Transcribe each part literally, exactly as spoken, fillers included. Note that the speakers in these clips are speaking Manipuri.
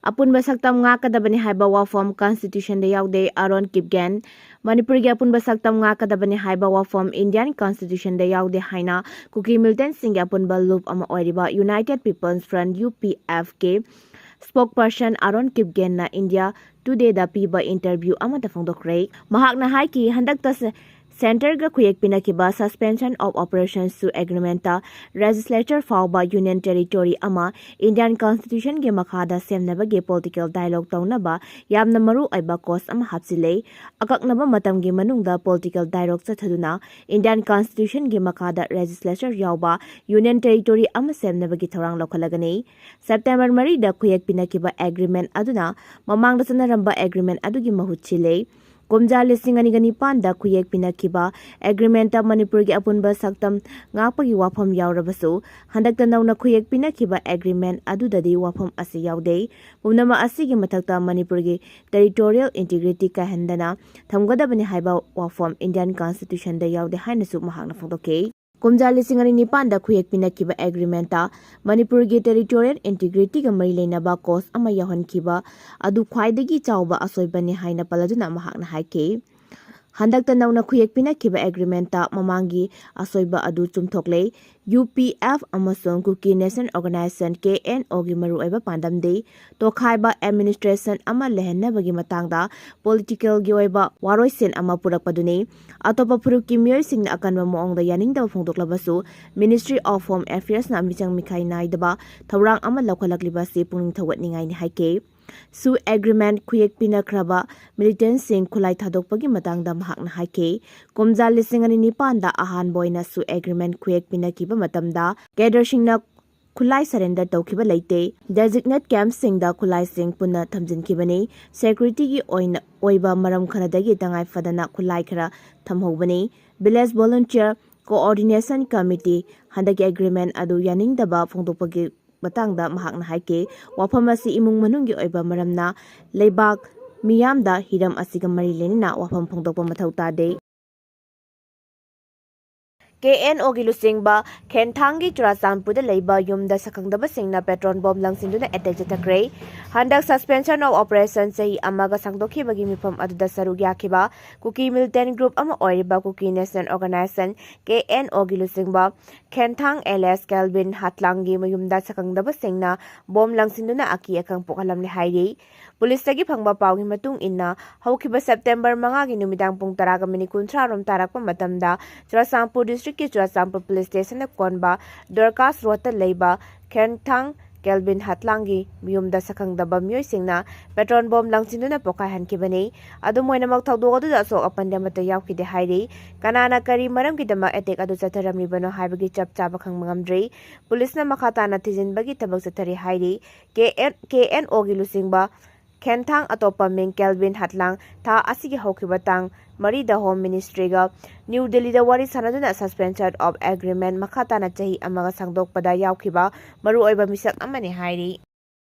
ꯑꯄꯨꯟꯕ ꯁꯛꯇꯝ ꯉꯥꯛꯀꯗꯕꯅꯤ ꯍꯥꯏꯕ ꯋꯥꯐꯝ Constitution ꯗ ꯌꯥꯎꯗꯦ, ꯑꯥꯔꯣꯟ ꯀꯤꯞꯒꯦꯟ꯫ ꯃꯅꯤꯄꯨꯔꯒꯤ ꯑꯄꯨꯟꯕ ꯁꯛꯇꯝ ꯉꯥꯛꯀꯗꯕꯅꯤ ꯍꯥꯏꯕ ꯋꯥꯐꯝ Indian Constitution ꯗ ꯌꯥꯎꯗꯦ ꯍꯥꯏꯅ ꯀꯨꯀꯤ ꯃꯤꯂꯤꯇꯦꯟꯠꯁꯤꯡꯒꯤ ꯑꯄꯨꯟꯕ ꯂꯨꯞ ꯑꯃ ꯑꯣꯏꯔꯤꯕ United People's Front, U P F ꯀꯤ spokesperson ꯑꯥꯔꯣꯟ ꯀꯤꯞꯒꯦꯟꯅ India Today ꯗ ꯄꯤꯕ interview ꯑꯃꯗ ꯐꯣꯡꯗꯣꯛꯈ꯭ꯔꯦ꯫ ꯃꯍꯥꯛꯅ ꯍꯥꯏꯈꯤ, ꯍꯟꯗꯛꯇ ꯁꯦ-, centre ꯒ ꯈꯨꯌꯦꯛ ꯄꯤꯅꯈꯤꯕ Suspension of Operations ꯁꯨ agreement ꯇ legislature ꯐꯥꯎꯕ Union Territory ꯑꯃ Indian Constitution ꯒꯤ ꯃꯈꯥꯗ ꯁꯦꯝꯅꯕꯒꯤ political dialogue ꯇꯧꯅꯕ ꯌꯥꯝꯅ ꯃꯔꯨ ꯑꯣꯏꯕ clause ꯑꯃ ꯍꯥꯞꯆꯤꯜꯂꯦ꯫ ꯑꯀꯛꯅꯕ ꯃꯇꯝꯒꯤ ꯃꯅꯨꯡꯗ political dialogue ꯆꯠꯊꯗꯨꯅ Indian Constitution ꯒꯤ ꯃꯈꯥꯗ legislature ꯌꯥꯎꯕ Union Territory ꯑꯃ ꯁꯦꯝꯅꯕꯒꯤ ꯊꯧꯔꯥꯡ ꯂꯧꯈꯠꯂꯒꯅꯤ꯫ September ꯃꯔꯤꯗ ꯈꯨꯌꯦꯛ ꯄꯤꯅꯈꯤꯕ agreement ꯑꯗꯨꯅ ꯃꯃꯥꯡꯗ ꯆꯠꯅꯔꯝꯕ agreement ꯑꯗꯨꯒꯤ ꯃꯍꯨꯠ ꯁꯤꯜꯂꯦ꯫ ꯀꯨꯝꯖꯥ ꯂꯤꯁꯤꯡ ꯑꯅꯤꯒ ꯅꯤꯄꯥꯟꯗ ꯈꯨꯌꯦꯛ ꯄꯤꯅꯈꯤꯕ agreement ꯇ ꯃꯅꯤꯄꯨꯔꯒꯤ ꯑꯄꯨꯟꯕ ꯁꯛꯇꯝ ꯉꯥꯛꯄꯒꯤ ꯋꯥꯐꯝ ꯌꯥꯎꯔꯕꯁꯨ, ꯍꯟꯗꯛꯇ ꯅꯧꯅ ꯈꯨꯌꯦꯛ ꯄꯤꯅꯈꯤꯕ agreement ꯑꯗꯨꯗꯗꯤ ꯋꯥꯐꯝ ꯑꯁꯤ ꯌꯥꯎꯗꯦ꯫ ꯄꯨꯝꯅꯃꯛ ꯑꯁꯤꯒꯤ ꯃꯊꯛꯇ ꯃꯅꯤꯄꯨꯔꯒꯤ territorial integrity ꯀꯥꯏꯍꯟꯗꯅ ꯊꯝꯒꯗꯕꯅꯤ ꯍꯥꯏꯕ ꯋꯥꯐꯝ Indian Constitution ꯗ ꯌꯥꯎꯗꯦ ꯍꯥꯏꯅꯁꯨ ꯃꯍꯥꯛꯅ ꯐꯣꯡꯗꯣꯛꯈꯤ꯫ ꯀꯨꯝꯖꯥ ꯂꯤꯁꯤꯡ ꯑꯅꯤ ꯅꯤꯄꯥꯟꯗ ꯈꯨꯌꯦꯛ ꯄꯤꯅꯈꯤꯕ agreement ꯇ ꯃꯅꯤꯄꯨꯔꯒꯤ territorial integrity ꯒ ꯃꯔꯤ ꯂꯩꯅꯕ clause ꯑꯃ ꯌꯥꯎꯍꯟꯈꯤꯕ ꯑꯗꯨ ꯈ꯭ꯋꯥꯏꯗꯒꯤ ꯆꯥꯎꯕ ꯑꯁꯣꯏꯕꯅꯤ ꯍꯥꯏꯅ ꯄꯜꯂꯗꯨꯅ ꯃꯍꯥꯛꯅ ꯍꯥꯏꯈꯤ꯫ ꯍꯟꯗꯛꯇ ꯅꯧꯅ ꯈꯨꯌꯦꯛ ꯄꯤꯅꯈꯤꯕ agreement ꯇ ꯃꯃꯥꯡꯒꯤ ꯑꯁꯣꯏꯕ ꯑꯗꯨ ꯆꯨꯝꯊꯣꯛꯂꯦ꯫ U P F ꯑꯃꯁꯨꯡ Kuki National Organization, K N O ꯒꯤ ꯃꯔꯨꯑꯣꯏꯕ ꯄꯥꯟꯗꯝꯗꯤ ꯇꯣꯈꯥꯏꯕ administration ꯑꯃ ꯂꯩꯍꯟꯅꯕꯒꯤ ꯃꯇꯥꯡꯗ political ꯒꯤ ꯑꯣꯏꯕ ꯋꯥꯔꯣꯏꯁꯤꯟ ꯑꯃ ꯄꯨꯔꯛꯄꯗꯨꯅꯤ꯫ ꯑꯇꯣꯞꯄ ꯐꯨꯔꯨꯞꯀꯤ ꯃꯤꯑꯣꯏꯁꯤꯡꯅ ꯑꯀꯟꯕ ꯃꯑꯣꯡꯗ ꯌꯥꯅꯤꯡꯗꯕ ꯐꯣꯡꯗꯣꯛꯂꯕꯁꯨ, Ministry of Home Affairs ꯅ ꯃꯤꯆꯪ ꯃꯤꯈꯥꯏ ꯅꯥꯏꯗꯕ ꯊꯧꯔꯥꯡ ꯑꯃ ꯂꯧꯈꯠꯂꯛꯂꯤꯕ ꯑꯁꯤ ꯄꯨꯛꯅꯤꯡ ꯊꯧꯒꯠꯅꯤꯡꯉꯥꯏꯅꯤ ꯍꯥꯏꯈꯤ꯫ ꯁꯨ agreement ꯈꯨꯌꯦꯛ ꯄꯤꯅꯈ꯭ꯔꯕ militant ꯁꯤꯡ ꯈꯨꯠꯂꯥꯏ ꯊꯥꯗꯣꯛꯄꯒꯤ ꯃꯇꯥꯡꯗ ꯃꯍꯥꯛꯅ ꯍꯥꯏꯈꯤ, ꯀꯨꯝꯖꯥ ꯂꯤꯁꯤꯡ ꯑꯅꯤ ꯅꯤꯄꯥꯟꯗ ꯑꯍꯥꯟꯕ ꯑꯣꯏꯅ ꯁꯨ agreement ꯈꯨꯌꯦꯛ ꯄꯤꯅꯈꯤꯕ ꯃꯇꯝꯗ cadre ꯁꯤꯡꯅ ꯈꯨꯠꯂꯥꯏ surrender ꯇꯧꯈꯤꯕ ꯂꯩꯇꯦ꯫ Designate camp ꯁꯤꯡꯗ ꯈꯨꯠꯂꯥꯏꯁꯤꯡ ꯄꯨꯟꯅ ꯊꯝꯖꯤꯟꯈꯤꯕꯅꯤ꯫ Security ꯒꯤ ꯑꯣꯏꯅ, ꯑꯣꯏꯕ ꯃꯔꯝ ꯈꯔꯗꯒꯤ ꯇꯉꯥꯏ ꯐꯗꯅ ꯈꯨꯠꯂꯥꯏ ꯈꯔ ꯊꯝꯍꯧꯕꯅꯤ꯫ Village Volunteer Coordination Committee ꯍꯟꯗꯛꯀꯤ agreement ꯑꯗꯨ ꯌꯥꯅꯤꯡꯗꯕ ꯐꯣꯡꯗꯣꯛꯄꯒꯤ ꯃꯇꯥꯡꯗ ꯃꯍꯥꯛꯅ ꯍꯥꯏꯈꯤ, ꯋꯥꯐꯝ ꯑꯁꯤ ꯏꯃꯨꯡ ꯃꯅꯨꯡꯒꯤ ꯑꯣꯏꯕ ꯃꯔꯝꯅ ꯂꯩꯕꯥꯛ ꯃꯤꯌꯥꯝꯗ ꯍꯤꯔꯝ ꯑꯁꯤꯒ ꯃꯔꯤ ꯂꯩꯅꯅ ꯋꯥꯐꯝ ꯐꯣꯡꯗꯣꯛꯄ ꯃꯊꯧ ꯇꯥꯗꯦ꯫ ꯀꯦ ꯑꯦꯟ ꯑꯣꯒꯤ ꯂꯨꯆꯤꯡꯕ ꯈꯦꯟꯊꯥꯡꯒꯤ ꯆꯨꯔꯥꯆꯥꯟꯄꯨꯔꯗ ꯂꯩꯕ ꯌꯨꯝꯗ ꯁꯛꯈꯪꯗꯕꯁꯤꯡꯅ petrol bomb ꯂꯪꯁꯤꯟꯗꯨꯅ attack ꯆꯠꯊꯈ꯭ꯔꯦ꯫ ꯍꯟꯗꯛ suspension of operation ꯆꯍꯤ ꯑꯃꯒ ꯁꯥꯡꯗꯣꯛꯈꯤꯕꯒꯤ ꯃꯤꯐꯝ ꯑꯗꯨꯗ ꯁꯔꯨꯛ ꯌꯥꯈꯤꯕ ꯀꯨꯀꯤ militant group ꯑꯃ ꯑꯣꯏꯔꯤꯕ Kuki National Organisation, K N ꯑꯣꯒꯤ ꯂꯨꯆꯤꯡꯕ ꯈꯦꯟꯊꯥꯡ alias Kelvin ꯍꯥꯠꯂꯥꯡꯒꯤ ꯃꯌꯨꯝꯗ ꯁꯛꯈꯪꯗꯕꯁꯤꯡꯅ bomb ꯂꯪꯁꯤꯟꯗꯨꯅ ꯑꯀꯤ ꯑꯈꯪ ꯄꯣꯛꯍꯜꯂꯝꯂꯦ ꯍꯥꯏꯔꯤ꯫ ꯄꯨꯂꯤꯁꯇꯒꯤ ꯐꯪꯕ ꯄꯥꯎꯒꯤ ꯃꯇꯨꯡ ꯏꯟꯅ, ꯍꯧꯈꯤꯕ September ꯃꯉꯥꯒꯤ ꯅꯨꯃꯤꯗꯥꯡ ꯄꯨꯡ ꯇꯔꯥꯒ ꯃꯤꯅꯤꯠ ꯀꯨꯟꯊ꯭ꯔꯥ ꯔꯣꯝ ꯇꯥꯔꯛꯄ ꯃꯇꯝꯗ ꯆꯨꯔꯥꯆꯥꯟꯄꯨꯔ districtꯀꯤ ꯆꯨꯔꯥꯆꯥꯟꯄꯨꯔ police stationꯗ ꯀꯣꯟꯕ ꯗꯣꯔꯀꯥꯁ ꯔꯣꯗꯇ ꯂꯩꯕ ꯈꯦꯟꯊꯥꯡ ꯀꯦꯜꯕꯤꯟ ꯍꯠꯂꯥꯡꯒꯤ ꯃꯌꯨꯝꯗ ꯁꯛꯈꯪꯗꯕ ꯃꯤꯑꯣꯏꯁꯤꯡꯅ petrol bomb ꯂꯪꯁꯤꯟꯗꯨꯅ ꯄꯣꯈꯥꯏꯍꯟꯈꯤꯕꯅꯤ꯫ ꯑꯗꯨꯝ ꯑꯣꯏꯅꯃꯛ, ꯊꯧꯗꯣꯛ ꯑꯗꯨꯗ ꯑꯁꯣꯛ ꯑꯄꯟꯗꯤ ꯑꯃꯠꯇ ꯌꯥꯎꯈꯤꯗꯦ ꯍꯥꯏꯔꯤ꯫ ꯀꯅꯥꯅ ꯀꯔꯤ ꯃꯔꯝꯒꯤꯗꯃꯛ attack ꯑꯗꯨ ꯆꯠꯊꯔꯝꯂꯤꯕꯅꯣ ꯍꯥꯏꯕꯒꯤ ꯆꯞ ꯆꯥꯕ ꯈꯪꯕ ꯉꯝꯗ꯭ꯔꯤ꯫ ꯄꯨꯂꯤꯁꯅ ꯃꯈꯥ ꯇꯥꯅ ꯊꯤꯖꯤꯟꯕꯒꯤ ꯊꯕꯛ ꯆꯠꯊꯔꯤ ꯍꯥꯏꯔꯤ꯫ ꯀꯦ ꯑꯦꯟ, ꯀꯦ ꯑꯦꯟ ꯑꯣꯒꯤ ꯂꯨꯆꯤꯡꯕ ꯈꯦꯟꯊꯥꯡ, ꯑꯇꯣꯞꯄ ꯃꯤꯡ ꯀꯦꯜꯕꯤꯟ ꯍꯠꯂꯥꯡ, ꯊꯥ ꯑꯁꯤꯒꯤ ꯍꯧꯈꯤꯕ ꯇꯥꯡ ꯃꯔꯤꯗ Home Ministryꯒ ꯅ꯭ꯌꯨ ꯗꯤꯜꯂꯤꯗ ꯋꯥꯔꯤ ꯁꯥꯟꯅꯗꯨꯅ suspension of agreement ꯃꯈꯥ ꯇꯥꯅ ꯆꯍꯤ ꯑꯃꯒ ꯁꯥꯡꯗꯣꯛꯄꯗ ꯌꯥꯎꯈꯤꯕ ꯃꯔꯨꯑꯣꯏꯕ ꯃꯤꯁꯛ ꯑꯃꯅꯤ ꯍꯥꯏꯔꯤ꯫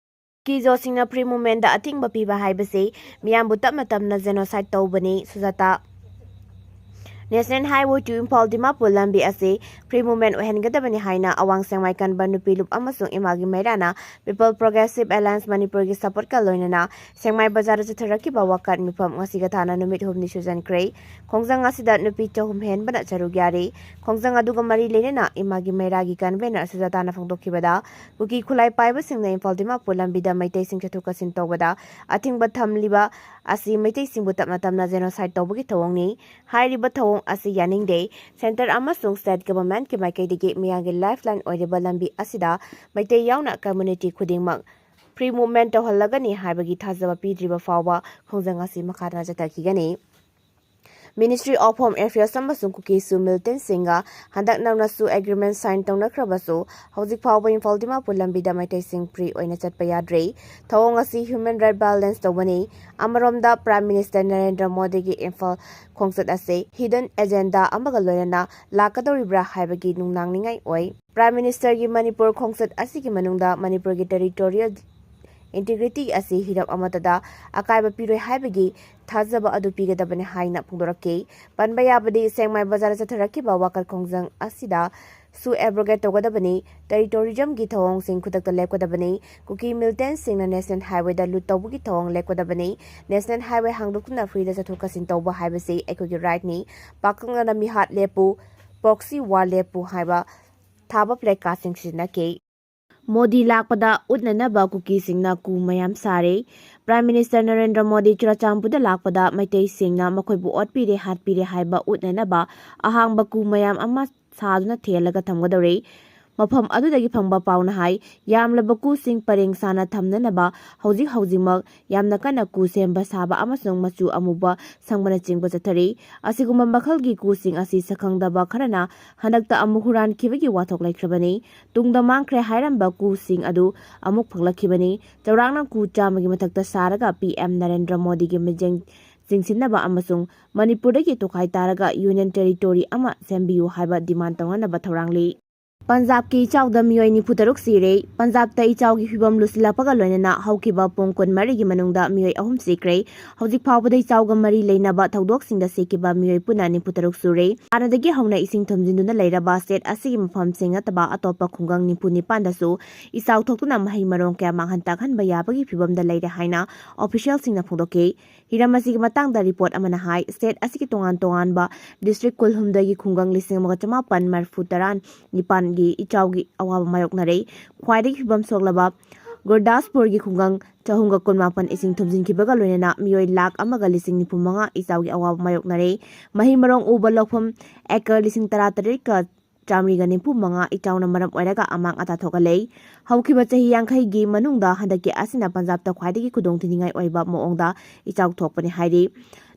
ꯀꯤꯖꯣꯁꯤꯡꯅ free movementꯗ ꯑꯊꯤꯡꯕ ꯄꯤꯕ ꯍꯥꯏꯕꯁꯤ ꯃꯤꯌꯥꯝꯕꯨ ꯇꯞꯅ ꯇꯞꯅ genocide ꯇꯧꯕꯅꯤ, ꯁꯨꯖꯥꯇꯥ꯫ National Highway two Imphal Dimapur ꯂꯝꯕꯤ ꯑꯁꯤ free movement ꯑꯣꯏꯍꯟꯒꯗꯕꯅꯤ ꯍꯥꯏꯅ ꯑꯋꯥꯡ ꯁꯦꯡꯃꯥꯏ ꯀꯟꯕ ꯅꯨꯄꯤ ꯂꯨꯞ ꯑꯃꯁꯨꯡ ꯏꯃꯥꯒꯤ ꯃꯩꯔꯥꯅ People Progressive Alliance ꯃꯅꯤꯄꯨꯔꯒꯤ supportꯀ ꯂꯣꯏꯅꯅ ꯁꯦꯡꯃꯥꯏ ꯕꯖꯥꯔꯗ ꯆꯠꯊꯔꯛꯈꯤꯕ ꯋꯥꯀꯠ ꯃꯤꯐꯝ ꯉꯁꯤꯒ ꯊꯥꯅ ꯅꯨꯃꯤꯠ ꯍꯨꯝꯅꯤ ꯁꯨꯖꯟꯈ꯭ꯔꯦ꯫ ꯈꯣꯡꯖꯪ ꯑꯁꯤꯗ ꯅꯨꯄꯤ ꯆꯍꯨꯝ ꯍꯦꯟꯕꯅ ꯁꯔꯨꯛ ꯌꯥꯔꯤ꯫ ꯈꯣꯡꯖꯪ ꯑꯗꯨꯒ ꯃꯔꯤ ꯂꯩꯅꯅ ꯏꯃꯥꯒꯤ ꯃꯩꯔꯥꯒꯤ convener ꯁꯨꯖꯥꯇꯥꯅ ꯐꯣꯡꯗꯣꯛꯈꯤꯕꯗ, ꯀꯨꯀꯤ ꯈꯨꯠꯂꯥꯏ ꯄꯥꯏꯕꯁꯤꯡꯅ ꯏꯝꯐꯥꯜ ꯗꯤꯃꯥꯄꯨꯔ ꯂꯝꯕꯤꯗ ꯃꯩꯇꯩꯁꯤꯡ ꯆꯠꯊꯣꯛ ꯆꯠꯁꯤꯟ ꯇꯧꯕꯗ ꯑꯊꯤꯡꯕ ꯊꯝꯂꯤꯕ ꯑꯁꯤ ꯃꯩꯇꯩꯁꯤꯡꯕꯨ ꯇꯞꯅ ꯇꯞꯅ genocide ꯇꯧꯕꯒꯤ ꯊꯧꯑꯣꯡꯅꯤ꯫ ꯍꯥꯏꯔꯤꯕ ꯊꯧꯑꯣꯡ ꯑꯁꯤ ꯌꯥꯅꯤꯡꯗꯦ꯫ Centre ꯑꯃꯁꯨꯡ state governmentꯀꯤ ꯃꯥꯏꯀꯩꯗꯒꯤ ꯃꯤꯌꯥꯝꯒꯤ lifeline ꯑꯣꯏꯔꯤꯕ ꯂꯝꯕꯤ ꯑꯁꯤꯗ ꯃꯩꯇꯩ ꯌꯥꯎꯅ community ꯈꯨꯗꯤꯡꯃꯛ free movement ꯇꯧꯍꯜꯂꯒꯅꯤ ꯍꯥꯏꯕꯒꯤ ꯊꯥꯖꯕ ꯄꯤꯗ꯭ꯔꯤꯕ ꯐꯥꯎꯕ ꯈꯣꯡꯖꯪ ꯑꯁꯤ ꯃꯈꯥ ꯇꯥꯅ ꯆꯠꯊꯈꯤꯒꯅꯤ꯫ Ministry of Home Affairs ꯑꯃꯁꯨꯡ ꯀꯨꯀꯤꯁꯨ militantꯁꯤꯡꯒ ꯍꯟꯗꯛ ꯅꯧꯅꯁꯨ agreement sign ꯇꯧꯅꯈ꯭ꯔꯕꯁꯨ, ꯍꯧꯖꯤꯛ ꯐꯥꯎꯕ ꯏꯝꯐꯥꯜ ꯗꯤꯃꯥꯄꯨꯔ ꯂꯝꯕꯤꯗ ꯃꯩꯇꯩꯁꯤꯡ free ꯑꯣꯏꯅ ꯆꯠꯄ ꯌꯥꯗ꯭ꯔꯤ꯫ ꯊꯧꯑꯣꯡ ꯑꯁꯤ human right violence ꯇꯧꯕꯅꯤ꯫ ꯑꯃꯔꯣꯝꯗ, Prime Minister ꯅꯔꯦꯟꯗ꯭ꯔ ꯃꯣꯗꯤꯒꯤ ꯏꯝꯐꯥꯜ ꯈꯣꯡꯆꯠ ꯑꯁꯤ hidden agenda ꯑꯃꯒ ꯂꯣꯏꯅꯅ ꯂꯥꯛꯀꯗꯧꯔꯤꯕ꯭ꯔꯥ ꯍꯥꯏꯕꯒꯤ ꯅꯨꯡꯅꯥꯡꯅꯤꯡꯉꯥꯏ ꯑꯣꯏ꯫ Prime Ministerꯒꯤ ꯃꯅꯤꯄꯨꯔ ꯈꯣꯡꯆꯠ ꯑꯁꯤꯒꯤ ꯃꯅꯨꯡꯗ ꯃꯅꯤꯄꯨꯔꯒꯤ territorial ꯏꯟꯇꯤꯒ꯭ꯔꯤꯇꯤ ꯑꯁꯤ ꯍꯤꯔꯝ ꯑꯃꯠꯇꯗ ꯑꯀꯥꯏꯕ ꯄꯤꯔꯣꯏ ꯍꯥꯏꯕꯒꯤ ꯊꯥꯖꯕ ꯑꯗꯨ ꯄꯤꯒꯗꯕꯅꯤ ꯍꯥꯏꯅ ꯐꯣꯡꯗꯣꯔꯛꯈꯤ꯫ ꯄꯟꯕ ꯌꯥꯕꯗꯤ, ꯁꯦꯡꯃꯥꯏ ꯕꯖꯥꯔꯗ ꯆꯠꯊꯔꯛꯈꯤꯕ ꯋꯥꯀꯠ ꯈꯣꯡꯖꯪ ꯑꯁꯤꯗ ꯁꯨ ꯑꯦꯕ꯭ꯔꯣꯒꯦꯠ ꯇꯧꯒꯗꯕꯅꯤ, ꯇꯦꯔꯤꯇꯣꯔꯤꯖꯝꯒꯤ ꯊꯧꯑꯣꯡꯁꯤꯡ ꯈꯨꯗꯛꯇ ꯂꯦꯞꯀꯗꯕꯅꯤ, ꯀꯨꯀꯤ ꯃꯤꯂꯤꯇꯦꯟꯁꯤꯡꯅ ꯅꯦꯁꯅꯦꯜ ꯍꯥꯏꯋꯦꯗ ꯂꯨꯠ ꯇꯧꯕꯒꯤ ꯊꯧꯑꯣꯡ ꯂꯦꯞꯀꯗꯕꯅꯤ, ꯅꯦꯁꯅꯦꯜ ꯍꯥꯏꯋꯦ ꯍꯥꯡꯗꯣꯛꯇꯨꯅ ꯐ꯭ꯔꯤꯗ ꯆꯠꯊꯣꯛ ꯆꯠꯁꯤꯟ ꯇꯧꯕ ꯍꯥꯏꯕꯁꯤ ꯑꯩꯈꯣꯏꯒꯤ ꯔꯥꯏꯠꯅꯤ, ꯄꯥꯛꯀꯪꯅꯅ ꯃꯤꯍꯥꯠ ꯂꯦꯞꯄꯨ, ꯄ꯭ꯔꯣꯛꯁꯤ ꯋꯥꯔ ꯂꯦꯞꯄꯨ ꯍꯥꯏꯕ ꯊꯥꯕ ꯄ꯭ꯂꯦꯀꯥꯔꯗꯁꯤꯡ ꯁꯤꯖꯤꯟꯅꯈꯤ꯫ ꯃꯣꯗꯤ ꯂꯥꯛꯄꯗ ꯎꯠꯅꯅꯕ ꯀꯨꯀꯤꯁꯤꯡꯅ ꯀꯨ ꯃꯌꯥꯝ ꯁꯥꯔꯦ꯫ ꯄ꯭ꯔꯥꯏꯝ ꯃꯤꯅꯤꯁꯇꯔ ꯅꯔꯦꯟꯗ꯭ꯔ ꯃꯣꯗꯤ ꯆꯨꯔꯥꯆꯥꯟꯄꯨꯔꯗ ꯂꯥꯛꯄꯗ ꯃꯩꯇꯩꯁꯤꯡꯅ ꯃꯈꯣꯏꯕꯨ ꯑꯣꯠꯄꯤꯔꯦ, ꯍꯥꯠꯄꯤꯔꯦ ꯍꯥꯏꯕ ꯎꯠꯅꯅꯕ ꯑꯍꯥꯡꯕ ꯀꯨ ꯃꯌꯥꯝ ꯑꯃ ꯁꯥꯗꯨꯅ ꯊꯦꯜꯂꯒ ꯊꯝꯒꯗꯧꯔꯦ꯫ ꯃꯐꯝ ꯑꯗꯨꯗꯒꯤ ꯐꯪꯕ ꯄꯥꯎꯅ ꯍꯥꯏ, ꯌꯥꯝꯂꯕ ꯀꯨꯁꯤꯡ ꯄꯔꯦꯡ ꯁꯥꯅ ꯊꯝꯅꯅꯕ ꯍꯧꯖꯤꯛ ꯍꯧꯖꯤꯛꯃꯛ ꯌꯥꯝꯅ ꯀꯟꯅ ꯀꯨ ꯁꯦꯝꯕ ꯁꯥꯕ ꯑꯃꯁꯨꯡ ꯃꯆꯨ ꯑꯃꯨꯕ ꯁꯪꯕꯅꯆꯤꯡꯕ ꯆꯠꯊꯔꯤ꯫ ꯑꯁꯤꯒꯨꯝꯕ ꯃꯈꯜꯒꯤ ꯀꯨꯁꯤꯡ ꯑꯁꯤ ꯁꯛꯈꯪꯗꯕ ꯈꯔꯅ ꯍꯟꯗꯛꯇ ꯑꯃꯨꯛ ꯍꯨꯔꯥꯟꯈꯤꯕꯒꯤ ꯋꯥꯊꯣꯛ ꯂꯩꯈ꯭ꯔꯕꯅꯤ꯫ ꯇꯨꯡꯗ ꯃꯥꯡꯈ꯭ꯔꯦ ꯍꯥꯏꯔꯝꯕ ꯀꯨꯁꯤꯡ ꯑꯗꯨ ꯑꯃꯨꯛ ꯐꯪꯂꯛꯈꯤꯕꯅꯤ꯫ ꯆꯥꯎꯔꯥꯛꯅ ꯀꯨ ꯆꯥꯝꯃꯒꯤ ꯃꯊꯛꯇ ꯁꯥꯔꯒ ꯄꯤ ꯑꯦꯝ ꯅꯔꯦꯟꯗ꯭ꯔ ꯃꯣꯗꯤꯒꯤ ꯃꯤꯠꯌꯦꯡ ꯆꯤꯡꯁꯤꯟꯅꯕ ꯑꯃꯁꯨꯡ ꯃꯅꯤꯄꯨꯔꯗꯒꯤ ꯇꯣꯈꯥꯏ ꯇꯥꯔꯒ ꯌꯨꯅꯤꯌꯟ ꯇꯦꯔꯤꯇꯣꯔꯤ ꯑꯃ ꯁꯦꯝꯕꯤꯌꯨ ꯍꯥꯏꯕ ꯗꯤꯃꯥꯟ ꯇꯧꯅꯅꯕ ꯊꯧꯔꯥꯡꯂꯤ꯫ ꯄꯟꯖꯥꯕꯀꯤ ꯏꯆꯥꯎꯗ ꯃꯤꯑꯣꯏ ꯅꯤꯐꯨ ꯇꯔꯨꯛ ꯁꯤꯔꯦ꯫ ꯄꯟꯖꯥꯕꯇ ꯏꯆꯥꯎꯒꯤ ꯐꯤꯕꯝ ꯂꯨꯁꯤꯜꯂꯛꯄꯒ ꯂꯣꯏꯅꯅ ꯍꯧꯈꯤꯕ ꯄꯨꯡ ꯀꯨꯟꯃꯔꯤꯒꯤ ꯃꯅꯨꯡꯗ ꯃꯤꯑꯣꯏ ꯑꯍꯨꯝ ꯁꯤꯈ꯭ꯔꯦ꯫ ꯍꯧꯖꯤꯛ ꯐꯥꯎꯕꯗ ꯏꯆꯥꯎꯒ ꯃꯔꯤ ꯂꯩꯅꯕ ꯊꯧꯗꯣꯛꯁꯤꯡꯗ ꯁꯤꯈꯤꯕ ꯃꯤꯑꯣꯏ ꯄꯨꯟꯅ ꯅꯤꯐꯨ ꯇꯔꯨꯛ ꯁꯨꯔꯦ꯫ ꯍꯥꯟꯅꯗꯒꯤ ꯍꯧꯅ ꯏꯁꯤꯡ ꯊꯨꯝꯖꯤꯟꯗꯨꯅ ꯂꯩꯔꯕ ꯁ꯭ꯇꯦꯠ ꯑꯁꯤꯒꯤ ꯃꯐꯝꯁꯤꯡ ꯅꯠꯇꯕ ꯑꯇꯣꯞꯄ ꯈꯨꯡꯒꯪ ꯅꯤꯐꯨ ꯅꯤꯄꯥꯟꯗꯁꯨ ꯏꯆꯥꯎ ꯊꯣꯛꯇꯨꯅ ꯃꯍꯩ ꯃꯔꯣꯡ ꯀꯌꯥ ꯃꯥꯡꯍꯟ ꯇꯥꯛꯍꯟꯕ ꯌꯥꯕꯒꯤ ꯐꯤꯕꯝꯗ ꯂꯩꯔꯦ ꯍꯥꯏꯅ ꯑꯣꯐꯤꯁꯤꯌꯦꯜꯁꯤꯡꯅ ꯐꯣꯡꯗꯣꯛꯈꯤ꯫ ꯍꯤꯔꯝ ꯑꯁꯤꯒꯤ ꯃꯇꯥꯡꯗ ꯔꯤꯄꯣꯔꯠ ꯑꯃꯅ ꯍꯥꯏ, ꯁ꯭ꯇꯦꯠ ꯑꯁꯤꯒꯤ ꯇꯣꯉꯥꯟ ꯇꯣꯉꯥꯟꯕ ꯗꯤꯁꯇ꯭ꯔꯤꯛ ꯀꯨꯟꯍꯨꯝꯗꯣꯏꯒꯤ ꯈꯨꯡꯒꯪ ꯂꯤꯁꯤꯡ ꯑꯃꯒ ꯆꯃꯥꯄꯟ ꯃꯔꯤꯐꯨ ꯇꯔꯥ ꯅꯤꯄꯥꯟꯒꯤ ꯏꯆꯥꯎꯒꯤ ꯑꯋꯥꯕ ꯃꯥꯌꯣꯛꯅꯔꯦ꯫ ꯈ꯭ꯋꯥꯏꯗꯒꯤ ꯐꯤꯕꯝ ꯁꯣꯛꯂꯕ ꯒꯨꯔꯗꯥꯁꯄꯨꯔꯒꯤ ꯈꯨꯡꯒꯪ ꯆꯍꯨꯝꯒ ꯀꯨꯟꯃꯥꯄꯟ ꯏꯁꯤꯡ ꯊꯨꯝꯖꯤꯟꯈꯤꯕꯒ ꯂꯣꯏꯅꯅ ꯃꯤꯑꯣꯏ ꯂꯥꯈ ꯑꯃꯒ ꯂꯤꯁꯤꯡ ꯅꯤꯐꯨ ꯃꯉꯥ ꯏꯆꯥꯎꯒꯤ ꯑꯋꯥꯕ ꯃꯥꯌꯣꯛꯅꯔꯦ꯫ ꯃꯍꯩ ꯃꯔꯣꯡ ꯎꯕ ꯂꯧꯐꯝ ꯑꯦꯀꯔ ꯂꯤꯁꯤꯡ ꯇꯔꯥ ꯇꯔꯦꯠꯀ ꯆꯥꯃꯔꯤꯒ ꯅꯤꯐꯨ ꯃꯉꯥ ꯏꯆꯥꯎꯅ ꯃꯔꯝ ꯑꯣꯏꯔꯒ ꯑꯃꯥꯡ ꯑꯇꯥ ꯊꯣꯛꯍꯜꯂꯦ꯫ ꯍꯧꯈꯤꯕ ꯆꯍꯤ ꯌꯥꯡꯈꯩꯒꯤ ꯃꯅꯨꯡꯗ ꯍꯟꯗꯛꯀꯤ ꯑꯁꯤꯅ ꯄꯟꯖꯥꯕꯇ ꯈ꯭ꯋꯥꯏꯗꯒꯤ ꯈꯨꯗꯣꯡꯊꯤꯅꯤꯡꯉꯥꯏ ꯑꯣꯏꯕ ꯃꯑꯣꯡꯗ ꯏꯆꯥꯎ ꯊꯣꯛꯄꯅꯤ ꯍꯥꯏꯔꯤ꯫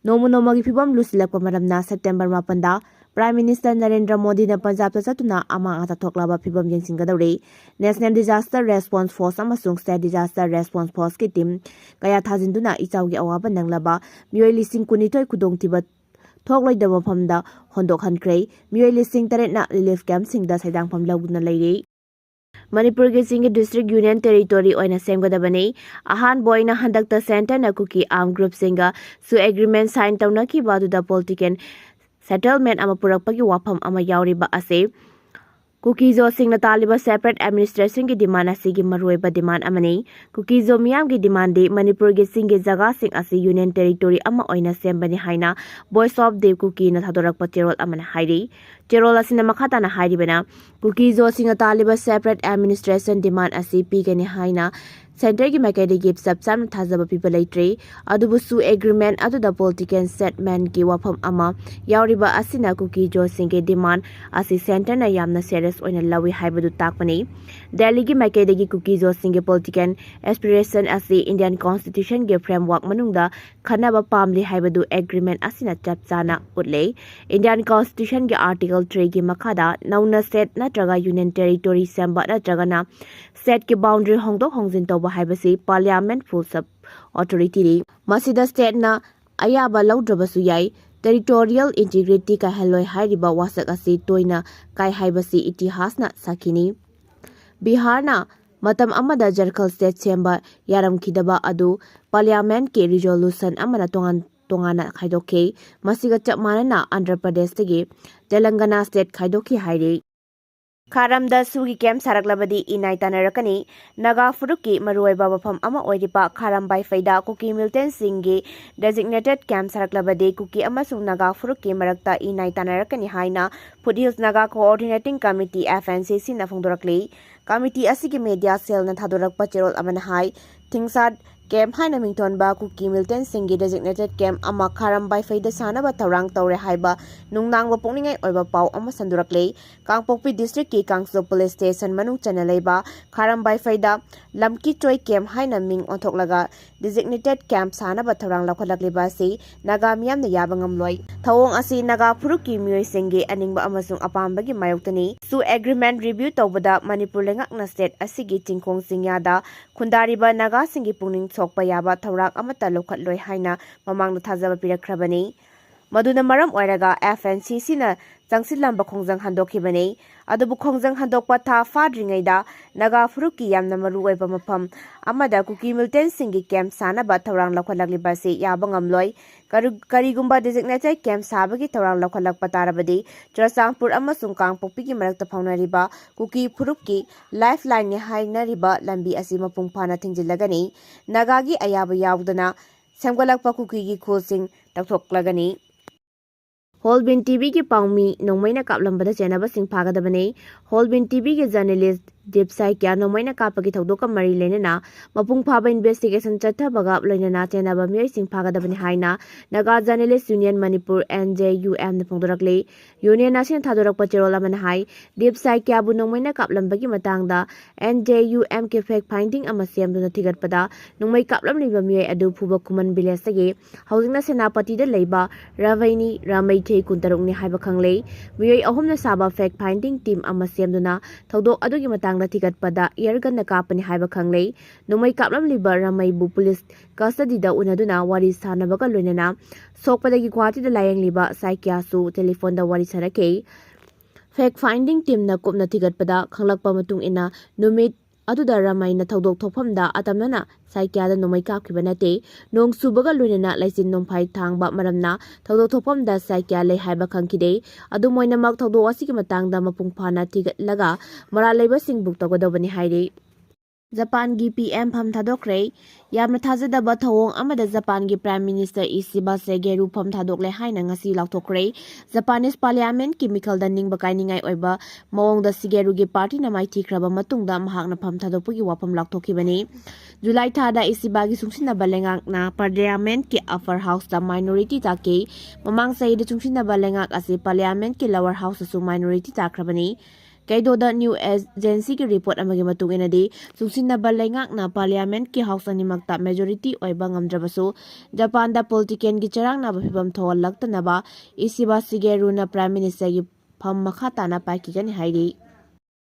ꯅꯣꯡꯃ ꯅꯣꯡꯃꯒꯤ ꯐꯤꯕꯝ ꯂꯨꯁꯤꯜꯂꯛꯄ ꯃꯔꯝꯅ ꯁꯦꯞꯇꯦꯝꯕꯔ ꯃꯥꯄꯟꯗ ꯄ꯭ꯔꯥꯏꯝ ꯃꯤꯅꯤꯁꯇꯔ ꯅꯔꯦꯟꯗ꯭ꯔ ꯃꯣꯗꯤꯅ ꯄꯟꯖꯥꯕꯇ ꯆꯠꯇꯨꯅ ꯑꯃꯥꯡ ꯑꯇꯥ ꯊꯣꯛꯂꯕ ꯐꯤꯕꯝ ꯌꯦꯡꯁꯤꯟꯒꯗꯧꯔꯤ꯫ ꯅꯦꯁꯅꯦꯜ ꯗꯤꯖꯥꯁꯇꯔ ꯔꯦꯁꯄꯣꯟꯁ ꯐꯣꯔꯁ ꯑꯃꯁꯨꯡ ꯁ꯭ꯇꯦꯠ ꯗꯤꯖꯥꯁꯇꯔ ꯔꯦꯁꯄꯣꯟꯁ ꯐꯣꯔꯁꯀꯤ ꯇꯤꯝ ꯀꯌꯥ ꯊꯥꯖꯤꯟꯗꯨꯅ ꯏꯆꯥꯎꯒꯤ ꯑꯋꯥꯕ ꯅꯪꯂꯕ ꯃꯤꯑꯣꯏ ꯂꯤꯁꯤꯡ ꯀꯨꯟꯅꯤꯊꯣꯏ ꯈꯨꯗꯣꯡꯊꯤꯕ ꯊꯣꯛꯂꯣꯏꯗꯕ ꯃꯐꯝꯗ ꯍꯣꯟꯗꯣꯛꯍꯟꯈ꯭ꯔꯦ꯫ ꯃꯤꯑꯣꯏ ꯂꯤꯁꯤꯡ ꯇꯔꯦꯠꯅ ꯔꯤꯂꯤꯐ ꯀꯦꯝꯞꯁꯤꯡꯗ ꯁꯩꯗꯥꯡꯐꯝ ꯂꯧꯗꯨꯅ ꯂꯩꯔꯤ꯫ ꯃꯅꯤꯄꯨꯔꯒꯤ ꯆꯤꯡꯒꯤ district union territory ꯑꯣꯏꯅ ꯁꯦꯝꯒꯗꯕꯅꯤ꯫ ꯑꯍꯥꯟꯕ ꯑꯣꯏꯅ ꯍꯟꯗꯛꯇ centreꯅ ꯀꯨꯀꯤ armed groupꯁꯤꯡꯒ SoO agreement sign ꯇꯧꯅꯈꯤꯕ ꯑꯗꯨꯗ political settlement ꯑꯃ ꯄꯨꯔꯛꯄꯒꯤ ꯋꯥꯐꯝ ꯑꯃ ꯌꯥꯎꯔꯤꯕ ꯑꯁꯤ ꯀꯨꯀꯤ-ꯖꯣꯁꯤꯡꯅ ꯇꯥꯜꯂꯤꯕ separate administrationꯒꯤ demand ꯑꯁꯤꯒꯤ ꯃꯔꯨꯑꯣꯏꯕ demand ꯑꯃꯅꯤ꯫ ꯀꯨꯀꯤ-ꯖꯣ ꯃꯤꯌꯥꯝꯒꯤ demandꯗꯤ ꯃꯅꯤꯄꯨꯔꯒꯤ ꯆꯤꯡꯒꯤ ꯖꯒꯥꯁꯤꯡ ꯑꯁꯤ union territory ꯑꯃ ꯑꯣꯏꯅ ꯁꯦꯝꯕꯅꯤ ꯍꯥꯏꯅ Voice of the Kukiꯅ ꯊꯥꯗꯣꯔꯛꯄ ꯆꯦꯔꯣꯜ ꯑꯃꯅ ꯍꯥꯏꯔꯤ꯫ ꯆꯦꯔꯣꯜ ꯑꯁꯤꯅ ꯃꯈꯥ ꯇꯥꯅ ꯍꯥꯏꯔꯤꯕꯅ, ꯀꯨꯀꯤ-ꯖꯣꯁꯤꯡꯅ ꯇꯥꯜꯂꯤꯕ separate administration demand ꯑꯁꯤ ꯄꯤꯒꯅꯤ ꯍꯥꯏꯅ centreꯒꯤ ꯃꯥꯏꯀꯩꯗꯒꯤ ꯆꯞ ꯆꯥꯅ ꯊꯥꯖꯕ ꯄꯤꯕ ꯂꯩꯇ꯭ꯔꯤ꯫ ꯑꯗꯨꯕꯨ SoO agreement ꯑꯗꯨꯗ political settlementꯀꯤ ꯋꯥꯐꯝ ꯑꯃ ꯌꯥꯎꯔꯤꯕ ꯑꯁꯤꯅ ꯀꯨꯀꯤ-ꯖꯣꯁꯤꯡꯒꯤ demand ꯑꯁꯤ centreꯅ ꯌꯥꯝꯅ serious ꯑꯣꯏꯅ ꯂꯧꯏ ꯍꯥꯏꯕꯗꯨ ꯇꯥꯛꯄꯅꯤ꯫ ꯗꯦꯜꯂꯤꯒꯤ ꯃꯥꯏꯀꯩꯗꯒꯤ ꯀꯨꯀꯤ-ꯖꯣꯁꯤꯡꯒꯤ political aspiration ꯑꯁꯤ Indian constitutionꯒꯤ framework ꯃꯅꯨꯡꯗ ꯈꯟꯅꯕ ꯄꯥꯝꯂꯤ ꯍꯥꯏꯕꯗꯨ agreement ꯑꯁꯤꯅ ꯆꯞ ꯆꯥꯅ ꯎꯠꯂꯦ꯫ Indian constitutionꯒꯤ article threeꯒꯤ ꯃꯈꯥꯗ ꯅꯧꯅ state ꯅꯠꯇ꯭ꯔꯒ union territory ꯁꯦꯝꯕ ꯅꯠꯇ꯭ꯔꯒꯅ stateꯀꯤ boundary ꯍꯣꯡꯗꯣꯛ ꯍꯣꯡꯖꯤꯟ ꯇꯧꯕ ꯍꯥꯏꯕꯁꯤ parliament full sub authorityꯅꯤ꯫ ꯃꯁꯤꯗ stateꯅ ꯑꯌꯥꯕ ꯂꯧꯗ꯭ꯔꯕꯁꯨ ꯌꯥꯏ꯫ Territorial integrity ꯀꯥꯏꯍꯜꯂꯣꯏ ꯍꯥꯏꯔꯤꯕ ꯋꯥꯁꯛ ꯑꯁꯤ ꯇꯣꯏꯅ ꯀꯥꯏ ꯍꯥꯏꯕꯁꯤ ꯏꯇꯤꯍꯥꯁꯅ ꯁꯥꯈꯤꯅꯤ꯫ ꯕꯤꯍꯥꯔꯅ ꯃꯇꯝ ꯑꯃꯗ ꯖꯔꯈꯜ state ꯁꯦꯝꯕ ꯌꯥꯔꯝꯈꯤꯗꯕ ꯑꯗꯨ parliamentꯀꯤ resolution ꯑꯃꯅ ꯇꯣꯉꯥꯟ ꯇꯣꯉꯥꯟꯅ ꯈꯥꯏꯗꯣꯛꯈꯤ꯫ ꯃꯁꯤꯒ ꯆꯞ ꯃꯥꯟꯅꯅ ꯑꯟꯙ꯭ꯔ ꯄ꯭ꯔꯗꯦꯁꯇꯒꯤ ꯇꯦꯂꯪꯒꯅꯥ state ꯈꯥꯏꯗꯣꯛꯈꯤ ꯍꯥꯏꯔꯤ꯫ ꯈꯥꯔꯝꯗ SoOꯒꯤ camp ꯁꯥꯔꯛꯂꯕꯗꯤ ꯏꯅꯥꯏ ꯇꯥꯟꯅꯔꯛꯀꯅꯤ꯫ ꯅꯥꯒꯥ ꯐꯨꯔꯨꯞꯀꯤ ꯃꯔꯨꯑꯣꯏꯕ ꯃꯐꯝ ꯑꯃ ꯑꯣꯏꯔꯤꯕ ꯈꯥꯔꯝ ꯕꯥꯏꯐꯩꯗ ꯀꯨꯀꯤ militantꯁꯤꯡꯒꯤ designated camp ꯁꯥꯔꯛꯂꯕꯗꯤ ꯀꯨꯀꯤ ꯑꯃꯁꯨꯡ ꯅꯥꯒꯥ ꯐꯨꯔꯨꯞꯀꯤ ꯃꯔꯛꯇ ꯏꯅꯥꯏ ꯇꯥꯟꯅꯔꯛꯀꯅꯤ ꯍꯥꯏꯅ Foothills Naga Coordinating Committee, FNCCꯅ ꯐꯣꯡꯗꯣꯔꯛꯂꯤ꯫ Committee ꯑꯁꯤꯒꯤ media cellꯅ ꯊꯥꯗꯣꯔꯛꯄ ꯆꯦꯔꯣꯜ ꯑꯃꯅ ꯍꯥꯏ, ꯊꯤꯡꯁꯥꯠ camp ꯍꯥꯏꯅ ꯃꯤꯡꯊꯣꯟꯕ ꯀꯨꯀꯤ militantꯁꯤꯡꯒꯤ designated camp ꯑꯃ ꯈꯥꯔꯝ ꯕꯥꯏꯐꯩꯗ ꯁꯥꯅꯕ ꯊꯧꯔꯥꯡ ꯇꯧꯔꯦ ꯍꯥꯏꯕ ꯅꯨꯡꯅꯥꯡꯕ ꯄꯨꯛꯅꯤꯡꯉꯥꯏ ꯑꯣꯏꯕ ꯄꯥꯎ ꯑꯃ ꯁꯟꯗꯣꯔꯛꯂꯦ꯫ ꯀꯥꯡꯄꯣꯛꯄꯤ districtꯀꯤ ꯀꯥꯡꯁꯣ police station ꯃꯅꯨꯡ ꯆꯟꯅ ꯂꯩꯕ ꯈꯥꯔꯝ ꯕꯥꯏꯐꯩꯗ ꯂꯝꯀꯤ ꯆꯣꯏ camp ꯍꯥꯏꯅ ꯃꯤꯡ ꯑꯣꯟꯊꯣꯛꯂꯒ designated camp ꯁꯥꯅꯕ ꯊꯧꯔꯥꯡ ꯂꯧꯈꯠꯂꯛꯂꯤꯕ ꯑꯁꯤ ꯅꯥꯒꯥ ꯃꯤꯌꯥꯝꯅ ꯌꯥꯕ ꯉꯝꯂꯣꯏ꯫ ꯊꯧꯑꯣꯡ ꯑꯁꯤ ꯅꯥꯒꯥ ꯐꯨꯔꯨꯞꯀꯤ ꯃꯤꯑꯣꯏꯁꯤꯡꯒꯤ ꯑꯅꯤꯡꯕ ꯑꯃꯁꯨꯡ ꯑꯄꯥꯝꯕꯒꯤ ꯃꯥꯌꯣꯛꯇꯅꯤ꯫ SoO agreement review ꯇꯧꯕꯗ ꯃꯅꯤꯄꯨꯔ ꯂꯩꯉꯥꯛꯅ state ꯑꯁꯤꯒꯤ ꯆꯤꯡꯈꯣꯡ ꯆꯤꯡꯌꯥꯗ ꯈꯨꯟꯗꯥꯔꯤꯕ ꯅꯥꯒꯥꯁꯤꯡꯒꯤ ꯄꯨꯛꯅꯤꯡ ꯁꯣꯛꯄ ꯌꯥꯕ ꯊꯧꯔꯥꯡ ꯑꯃꯠꯇ ꯂꯧꯈꯠꯂꯣꯏ ꯍꯥꯏꯅ ꯃꯃꯥꯡꯗ ꯊꯥꯖꯕ ꯄꯤꯔꯛꯈ꯭ꯔꯕꯅꯤ꯫ ꯃꯗꯨꯅ ꯃꯔꯝ ꯑꯣꯏꯔꯒ F N C Cꯅ ꯆꯪꯁꯤꯜꯂꯝꯕ ꯈꯣꯡꯖꯪ ꯍꯟꯗꯣꯛꯈꯤꯕꯅꯤ꯫ ꯑꯗꯨꯕꯨ ꯈꯣꯡꯖꯪ ꯍꯟꯗꯣꯛꯄ ꯊꯥ ꯐꯥꯗ꯭ꯔꯤꯉꯩꯗ ꯅꯥꯒꯥ ꯐꯨꯔꯨꯞꯀꯤ ꯌꯥꯝꯅ ꯃꯔꯨꯑꯣꯏꯕ ꯃꯐꯝ ꯑꯃꯗ ꯀꯨꯀꯤ militantꯁꯤꯡꯒꯤ camp ꯁꯥꯅꯕ ꯊꯧꯔꯥꯡ ꯂꯧꯈꯠꯂꯛꯂꯤꯕ ꯑꯁꯤ ꯌꯥꯕ ꯉꯝꯂꯣꯏ꯫ ꯀꯔꯤ-, ꯀꯔꯤꯒꯨꯝꯕ designated camp ꯁꯥꯕꯒꯤ ꯊꯧꯔꯥꯡ ꯂꯧꯈꯠꯂꯛꯄ ꯇꯥꯔꯕꯗꯤ, ꯆꯨꯔꯆꯥꯟꯄꯨꯔ ꯑꯃꯁꯨꯡ ꯀꯥꯡꯄꯣꯛꯄꯤꯒꯤ ꯃꯔꯛꯇ ꯐꯥꯎꯅꯔꯤꯕ ꯀꯨꯀꯤ ꯐꯨꯔꯨꯞꯀꯤ ꯂꯥꯏꯐ ꯂꯥꯏꯟꯅꯤ ꯍꯥꯏꯅꯔꯤꯕ ꯂꯝꯕꯤ ꯑꯁꯤ ꯃꯄꯨꯡ ꯐꯥꯅ ꯊꯤꯡꯖꯤꯜꯂꯒꯅꯤ꯫ ꯅꯥꯒꯥꯒꯤ ꯑꯌꯥꯕ ꯌꯥꯎꯗꯅ ꯁꯦꯝꯒꯠꯂꯛꯄ ꯀꯨꯀꯤꯒꯤ ꯈꯨꯜꯁꯤꯡ ꯂꯧꯊꯣꯛꯂꯒꯅꯤ꯫ ꯍꯣꯜꯕꯤꯟ ꯇꯤꯚꯤꯒꯤ ꯄꯥꯎꯃꯤ ꯅꯣꯡꯃꯩꯅ ꯀꯥꯞꯂꯝꯕꯗ ꯆꯦꯟꯅꯕꯁꯤꯡ ꯐꯥꯒꯗꯕꯅꯤ꯫ ꯍꯣꯜꯕꯤꯟ ꯇꯤꯚꯤꯒꯤ journalist ꯗꯤꯞ ꯁꯥꯏꯀ꯭ꯌꯥ ꯅꯣꯡꯃꯩꯅ ꯀꯥꯞꯄꯒꯤ ꯊꯧꯗꯣꯛꯀ ꯃꯔꯤ ꯂꯩꯅꯅ ꯃꯄꯨꯡ ꯐꯥꯕ investigation ꯆꯠꯊꯕꯒ ꯂꯣꯏꯅꯅ ꯆꯦꯟꯅꯕ ꯃꯤꯑꯣꯏꯁꯤꯡ ꯐꯥꯒꯗꯕꯅꯤ ꯍꯥꯏꯅ Naga Journalist Union Manipur, N J U M ꯅ ꯐꯣꯡꯗꯣꯔꯛꯂꯤ꯫ Union ꯑꯁꯤꯅ ꯊꯥꯗꯣꯔꯛꯄ ꯆꯦꯔꯣꯜ ꯑꯃꯅ ꯍꯥꯏ, ꯗꯤꯞ ꯁꯥꯏꯀ꯭ꯌꯥꯕꯨ ꯅꯣꯡꯃꯩꯅ ꯀꯥꯞꯂꯝꯕꯒꯤ ꯃꯇꯥꯡꯗ N J U M ꯀꯤ fact finding ꯑꯃ ꯁꯦꯝꯗꯨꯅ ꯊꯤꯒꯠꯄꯗ, ꯅꯣꯡꯃꯩ ꯀꯥꯞꯂꯝꯂꯤꯕ ꯃꯤꯑꯣꯏ ꯑꯗꯨ ꯐꯨꯕ ꯈꯨꯃꯟ villageꯇꯒꯤ, ꯍꯧꯖꯤꯛꯅ ꯁꯦꯅꯥꯄꯇꯤꯗ ꯂꯩꯕ ꯔꯥꯚꯩꯅꯤ ꯔꯥꯃꯩꯊꯦ ꯀꯨꯟꯇꯔꯨꯛꯅꯤ ꯍꯥꯏꯕ ꯈꯪꯂꯦ꯫ ꯃꯤꯑꯣꯏ ꯑꯍꯨꯝꯅ ꯁꯥꯕ fact finding team ꯑꯃ ꯁꯦꯝꯗꯨꯅ ꯊꯧꯗꯣꯛ ꯑꯗꯨꯒꯤ ꯃꯇꯥꯡꯗ ꯊꯤꯒꯠꯄꯗ air gunꯅ ꯀꯥꯞꯄꯅꯤ ꯍꯥꯏꯕ ꯈꯪꯂꯦ꯫ ꯅꯣꯡꯃꯩ ꯀꯥꯞꯂꯝꯂꯤꯕ ꯔꯥꯃꯩꯕꯨ police custodyꯗ ꯎꯅꯗꯨꯅ ꯋꯥꯔꯤ ꯁꯥꯅꯕꯒ ꯂꯣꯏꯅꯅ ꯁꯣꯛꯄꯗꯒꯤ ꯒꯨꯋꯥꯍꯥꯇꯤꯗ ꯂꯥꯌꯦꯡꯂꯤꯕ ꯁꯥꯏꯀ꯭ꯌꯥꯁꯨ telephoneꯗ ꯋꯥꯔꯤ ꯁꯥꯅꯈꯤ꯫ Fact finding teamꯅ ꯀꯨꯞꯅ ꯊꯤꯒꯠꯄꯗ ꯈꯪꯂꯛꯄ ꯃꯇꯨꯡ ꯏꯟꯅ, ꯅꯨꯃꯤꯠ ꯑꯗꯨꯗ ꯔꯥꯃꯩꯅ ꯊꯧꯗꯣꯛ ꯊꯣꯛꯐꯝꯗ ꯑꯇꯝꯅꯅ ꯁꯥꯏꯀ꯭ꯌꯥꯗ ꯅꯣꯡꯃꯩ ꯀꯥꯞꯈꯤꯕ ꯅꯠꯇꯦ꯫ ꯅꯣꯡ ꯆꯨꯕꯒ ꯂꯣꯏꯅꯅ ꯂꯩꯆꯤꯟ ꯅꯣꯡꯐꯥꯏ ꯊꯥꯡꯕ ꯃꯔꯝꯅ ꯊꯧꯗꯣꯛ ꯊꯣꯛꯐꯝꯗ ꯁꯥꯏꯀ꯭ꯌꯥ ꯂꯩ ꯍꯥꯏꯕ ꯈꯪꯈꯤꯗꯦ꯫ ꯑꯗꯨꯝ ꯑꯣꯏꯅꯃꯛ, ꯊꯧꯗꯣꯛ ꯑꯁꯤꯒꯤ ꯃꯇꯥꯡꯗ ꯃꯄꯨꯡ ꯐꯥꯅ ꯊꯤꯒꯠꯂꯒ ꯃꯔꯥꯜ ꯂꯩꯕꯁꯤꯡ book ꯇꯧꯒꯗꯧꯕꯅꯤ ꯍꯥꯏꯔꯤ꯫ ꯖꯄꯥꯟꯒꯤ P M ꯐꯝ ꯊꯥꯗꯣꯛꯈ꯭ꯔꯦ꯫ ꯌꯥꯝꯅ ꯊꯥꯖꯗꯕ ꯊꯧꯑꯣꯡ ꯑꯃꯗ ꯖꯄꯥꯟꯒꯤ Prime Minister ꯏꯁꯤꯕꯥ ꯁꯤꯒꯦꯔꯨ ꯐꯝ ꯊꯥꯗꯣꯛꯂꯦ ꯍꯥꯏꯅ ꯉꯁꯤ ꯂꯥꯎꯊꯣꯛꯈ꯭ꯔꯦ꯫ Japanese Parliamentꯀꯤ ꯃꯤꯈꯜꯗ ꯅꯤꯡꯕ ꯀꯥꯏꯅꯤꯡꯉꯥꯏ ꯑꯣꯏꯕ ꯃꯑꯣꯡꯗ ꯁꯤꯒꯦꯔꯨꯒꯤ partyꯅ ꯃꯥꯏꯊꯤꯈ꯭ꯔꯕ ꯃꯇꯨꯡꯗ ꯃꯍꯥꯛꯅ ꯐꯝ ꯊꯥꯗꯣꯛꯄꯒꯤ ꯋꯥꯐꯝ ꯂꯥꯎꯊꯣꯛꯈꯤꯕꯅꯤ꯫ July ꯊꯥꯗ ꯏꯁꯤꯕꯥꯒꯤ ꯆꯨꯡꯁꯤꯟꯅꯕ ꯂꯩꯉꯥꯛꯅ Parliamentꯀꯤ Upper Houseꯇ minority ꯇꯥꯈꯤ꯫ ꯃꯃꯥꯡ ꯆꯍꯤꯗ ꯆꯨꯡꯁꯤꯟꯅꯕ ꯂꯩꯉꯥꯛ ꯑꯁꯤ Parliamentꯀꯤ Lower Houseꯇꯁꯨ minority ꯇꯥꯈ꯭ꯔꯕꯅꯤ꯫ ꯀꯩꯗꯣꯗ News Agencyꯒꯤ report ꯑꯃꯒꯤ ꯃꯇꯨꯡ ꯏꯟꯅꯗꯤ, ꯆꯨꯡꯁꯤꯟꯅꯕ ꯂꯩꯉꯥꯛꯅ Parliamentꯀꯤ House ꯑꯅꯤꯃꯛꯇ majority ꯑꯣꯏꯕ ꯉꯝꯗ꯭ꯔꯕꯁꯨ, ꯖꯄꯥꯟꯗ politicalꯒꯤ ꯆꯔꯥꯡꯅꯕ ꯐꯤꯚꯝ ꯊꯣꯛꯍꯜꯂꯛꯇꯅꯕ ꯏꯁꯤꯕꯥ ꯁꯤꯒꯦꯔꯨꯅ Prime Ministerꯒꯤ ꯐꯝ ꯃꯈꯥ ꯇꯥꯅ ꯄꯥꯏꯈꯤꯒꯅꯤ ꯍꯥꯏꯔꯤ꯫